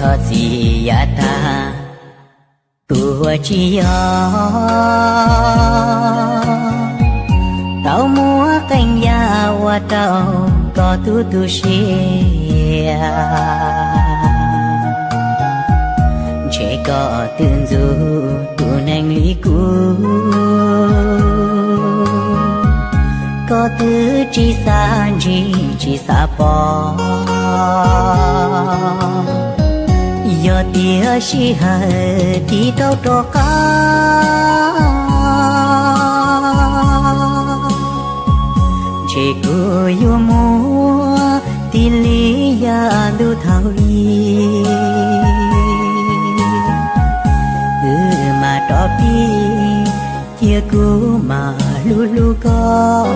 Koj txiv yav tag, kuv ua tsis yog, tau muab qee yam ua rau koj tu tu siab. Ntshe koj twb ntxub tus neeg li kuv, koj twb tsis xav ntshis tsis xav pom. Yog tias sij hawm tiv tau rov qab, ntshe kuv yuav muab tis li yam ntuj thaum i. Wb mam rov pib cia kuv mam hlub hlub koj,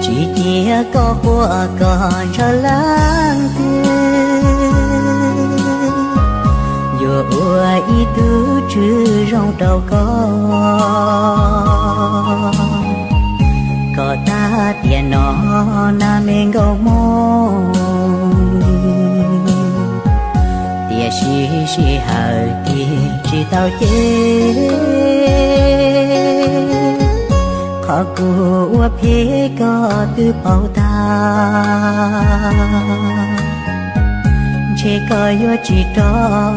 tsis cia koj quaj koj ntshaw leej twg. Yuav ua ib tug tswv zoo rau koj, kom tag tiam no na me nkauj Hmoob. Tiam sis sij hawm tig tsis tau ces, qhov kuv ua phem koj twb paub tag. Ntshe koj yuav tsis rov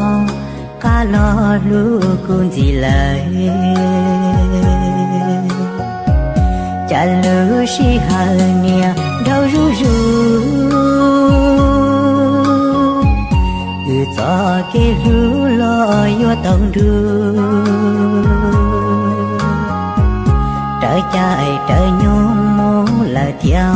qab los hlub kuv ntxiv lawm. Cas lub sij hawm niaj dhau zuj zus, wb txoj kev hlub los yuav tau nrug, raws caij raws nyoog mus lawm thiab.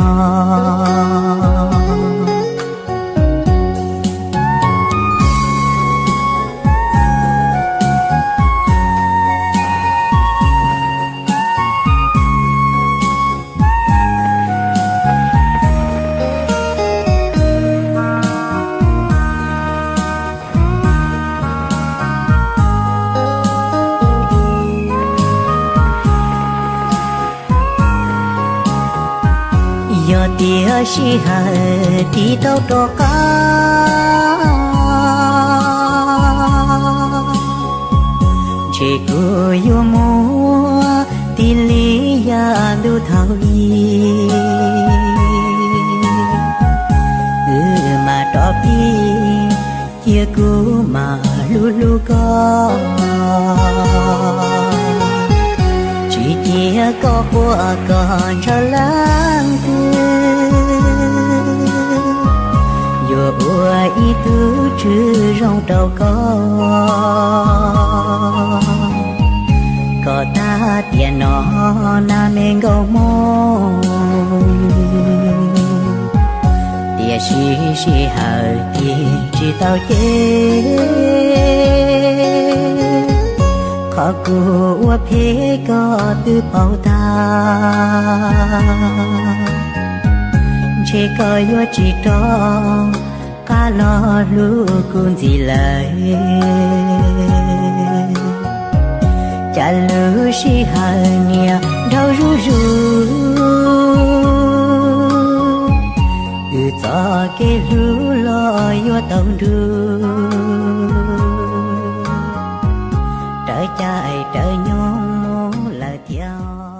Yog tias sij hawm tiv tau rov qab, ntshe kuv yuav muab tis li yam ntuj thaum i. Wb mam rov pib cia kuv mam hlub hlub koj, tsis cia koj quaj koj ntshaw leej twg. Yuav ua ib tug tswv zoo rau koj, kom tag tiam no na me nkauj Hmoob. Tiam sis sij hawm tig tsis tau ces, qhov kuv ua phem koj twb paub tag. Ntshe koj yuav tsis rov qab los hlub kuv ntxiv lawm. Cas lub sij hawm niaj dhau zuj zus, wb txoj kev hlub los yuav tau nrug, raws caij raws nyoog mus lawm thiab.